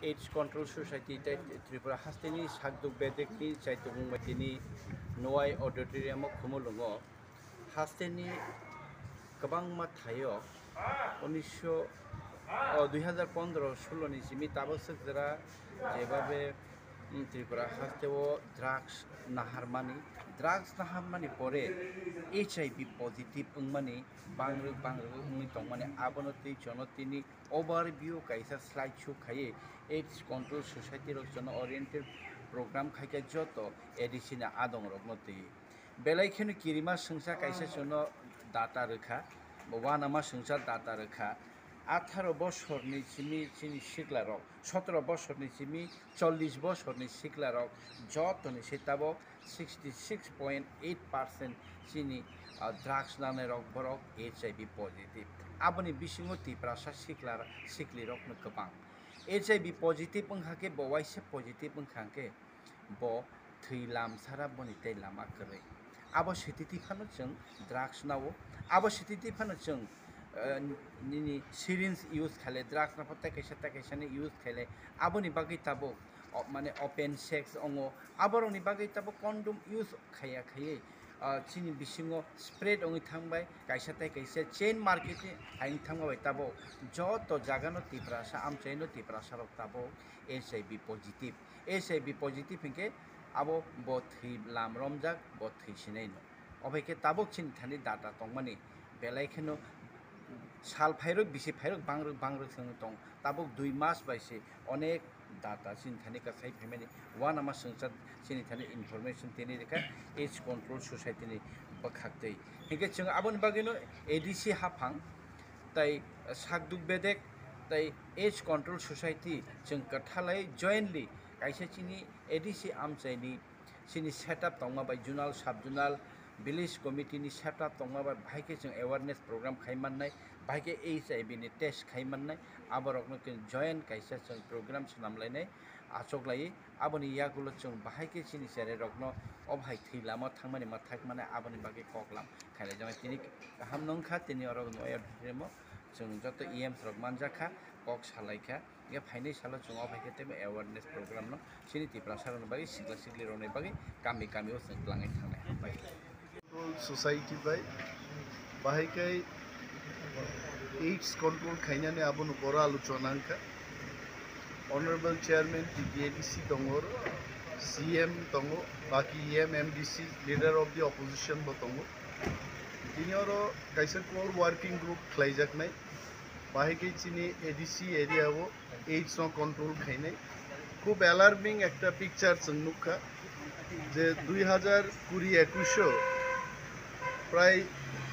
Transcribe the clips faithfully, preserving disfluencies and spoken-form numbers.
AIDS Control Society tei Tripura hasteni sakduk bedekni chaitukmung bai tini Noai Auditorium o Khumulwngo hasteni kwbangma thaio unisho, o, dui hazar pondro sulo ni simi tabuk swk jora jebabe, mm, Tripura hasteo drugs naharmani, drugs naharmani pore HIV positive wngmani bangrwk bangrwk wngwi tongmani, abono twi jono tini overview kaisa slide show khaiwi AIDS Control Society rok jono oriented program khaikha joto ADC ni adong rokno twi. Belai kheno kirima swngsa kaisa jono data rwkha, uanama swngsa data rwkha. Atharo bosorni simi chini siklarok, sotoro bosorni simi chollish bosorni siklarok jotoni se tabok sixty six point eight percent chini, ah, drugs nanairok borok HIV positive. Aboni bisingo Tiprasa sikla, siklirokno kwbang. HIV positive wngkha khe bo waisa positive wngkha khe bo thwi lamsara boni tei lama kwrwi. Abo sititi phano chwng drugs nao. Abo sititi phano chwng, eh, nini syringe use khaile, drugs no pho tei kaisa tei kaisa ni use khaile. Aboni bagwi tabuk o-, mane open sex ongo. Aborokni bagwi tabuk condom use khaiya khaiwi, ah, chini bisingo spread wngwi thangbai, kaisa tei kaisa chain market ni hai wngwi thangma bai tabuk joto jagano Tiprasa amchaino Tiprasa rok tabuk HIV positive. HIV positive hinkhe abo bo thwi lam romjak, bo thwi sinai no. Obai khe tabuk chini thani data tongmani belai kheno sal phairok, bisi phairok, bangrok, bangrok se wngwi tong. Tabuk dui mas bai se onek data chini thani kwthai phaimani, uanama swngchar chini thani information tini rikha AIDS Control Society ni bwkhak twi. Hinkhe chwng aboni bagwino ADC haphang tai Sakduk Bedek tai AIDS Control Society chwng kwthalai jointly kaisa chini ADC amchaini chini setup tongma bai zonal, sub zonal, village committee ni setup tongma bai bahai khe chwng awareness program khai mannai, bahai khe HIV ni test khai mannai, aborokno chwng joint kaisa chwng program swnam lainai, achuk lai. Aboni yagulo chwng bahai khe chini cherai rokno o bahai thwi lama thangmani ma thak mane aboni bagwi koklam khailai jana tini kaham nung kha, tini oro no auditorium o chwng joto E Ms rok manjak kha, kok salai kha. Hingke phainai salo chwng o bahai khe teibo awareness program no chini Tiprasa rokni bagwi sikla sikli rokni bagwi kami kami o chwng twlangwi thangnai. Control Society bai bahai khe AIDS control khainani abono boro aluchona wngkha. Honorable Chairman T T A D C tongo, C M tongo, baki E M, M D C, Leader of the Opposition bo tongo. Tini oro kaisa core working group khlaijaknai. Bahai khe chini A D C area o AIDS no control khainai. Khub alarming ekta picture chwng nukha je dui hazar kuri ekush o prai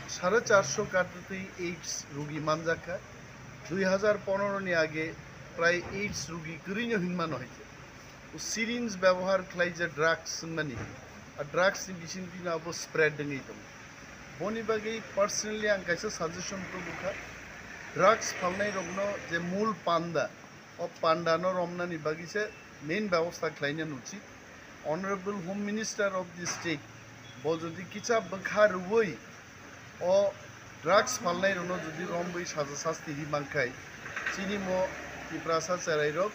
sare charso kattwi AIDS rugi manjakha. Dui hazar pondro ni age prai AIDS rugi kwrwino hinmano hai khe. O syringe byabohar khlai je drugs hinmani, a drugs ni bising bini abo spread wngwi tongo. Boni bagwi personally ang kaisa suggestion tubukha, drugs phalnai rokno je mul panda, o panda no romnani bagwi se main byabostha khlaina nuchit. Honorable Home Minister of the state bo jodi kisa bwkha rwui o drugs phalnai rokno jodi romwi saja sasti ri mankhai, chini mo Tiprasa cherai rok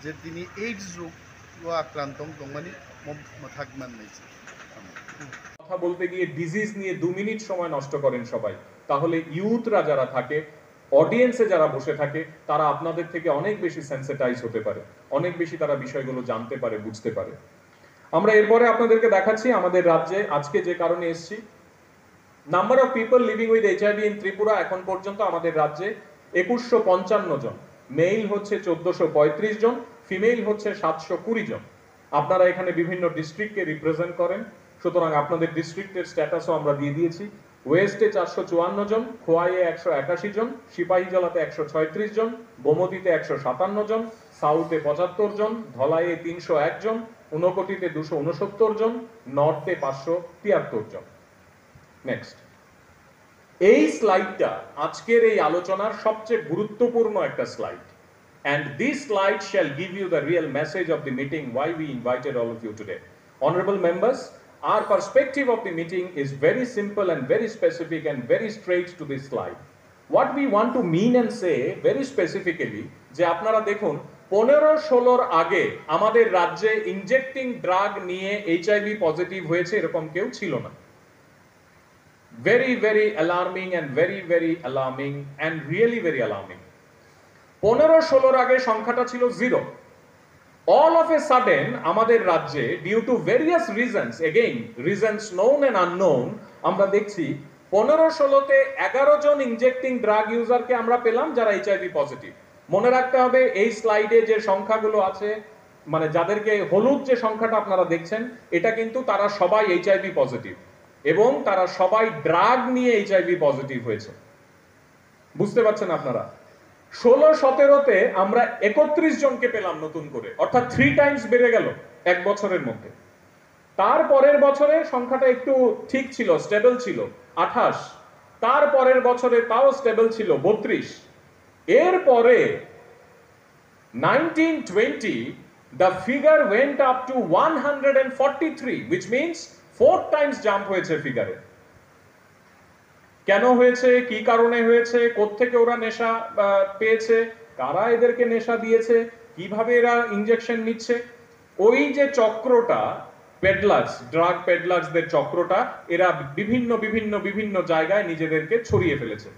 je tini AIDS rok o akrant tong tongmani mo mwthak mannai se. কথা বলতে গিয়ে ডিজিজ নিয়ে দু মিনিট সময় নষ্ট করেন সবাই, তাহলে ইউথরা যারা থাকে, অডিয়েন্সে যারা বসে থাকে, তারা আপনাদের থেকে অনেক বেশি সেন্সিটাইজ হতে পারে, অনেক বেশি তারা বিষয়গুলো জানতে পারে, বুঝতে পারে। আমরা এরপরে আপনাদেরকে দেখাচ্ছি আমাদের রাজ্যে আজকে যে কারণে এসছি। Number of people living with H I V in Tripura এখন পর্যন্ত আমাদের রাজ্যে একুশশো পঞ্চান্ন জন, মেল হচ্ছে চোদ্দশো পঁয়ত্রিশ জন, ফিমেল হচ্ছে সাতশো কুড়ি জন। আপনারা এখানে বিভিন্ন ডিস্ট্রিক্টকে রিপ্রেজেন্ট করেন, সুতরাং আপনাদের ডিস্ট্রিক্টের স্ট্যাটাসও আমরা দিয়ে দিয়েছি। ওয়েস্টে চারশো চুয়ান্ন জন, খোয়াইয়ে একশো একাশি জন, সিপাহীজলাতে একশো ছয়ত্রিশ জন, গোমতীতে একশো সাতান্ন জন, সাউথে পঁচাত্তর জন, ধলাইয়ে তিনশো এক জন, ঊনকোটিতে দুশো ঊনসত্তর জন, নর্থে পাঁচশো তিয়াত্তর জন। নেক্সট। এই স্লাইডটা আজকের এই আলোচনার সবচেয়ে গুরুত্বপূর্ণ একটা slide. And this slide shall give you the real message of the meeting, why we invited all of you today. Honorable members, our perspective of the meeting is very simple and very specific and very straight to this slide. What we want to mean and say very specifically যে আপনারা দেখুন, পনেরো ষোলোর আগে আমাদের রাজ্যে injecting drug নিয়ে HIV positive হয়েছে এরকম কেউ ছিল না। Very very alarming and very very alarming and really very alarming. পনেরো ষোলোর আগে সংখ্যাটা ছিল zero. All of a sudden আমাদের রাজ্যে, due to various reasons, again reasons known and unknown, আমরা দেখছি পনেরো ষোলোতে এগারো জন ইনজেক্টিং ড্রাগ ইউজারকে আমরা পেলাম যারা এইচআইভি পজিটিভ। মনে রাখতে হবে, এই স্লাইডে যে সংখ্যাগুলো আছে, মানে যাদেরকে হলুদ যে সংখ্যাটা আপনারা দেখছেন, এটা কিন্তু তারা সবাই এইচআইভি পজিটিভ এবং তারা সবাই ড্রাগ নিয়ে এইচআইভি পজিটিভ হয়েছে। বুঝতে পারছেন আপনারা? ষোলো সতেরোতে আমরা একত্রিশ জনকে পেলাম নতুন করে, অর্থাৎ থ্রি টাইমস বেড়ে গেল এক বছরের মধ্যে। তার পরের বছরে সংখ্যাটা একটু ঠিক ছিল, স্টেবল ছিল, আঠাশ। তার পরের বছরে তাও স্টেবল ছিল, বত্রিশ। এরপরে nineteen twenty, the figure went up to one hundred and forty three, which means four times jump হয়েছে ফিগারে। কেন হয়েছে, কি কারণে হয়েছে, কোত্থেকে ওরা নেশা আহ, পেয়েছে, কারা এদেরকে নেশা দিয়েছে, কিভাবে এরা ইনজেকশন নিচ্ছে, ওই যে চক্রটা, পেডলার্স, ড্রাগ পেডলার্সদের চক্রটা, এরা বিভিন্ন বিভিন্ন বিভিন্ন জায়গায় নিজেদেরকে ছড়িয়ে ফেলেছে।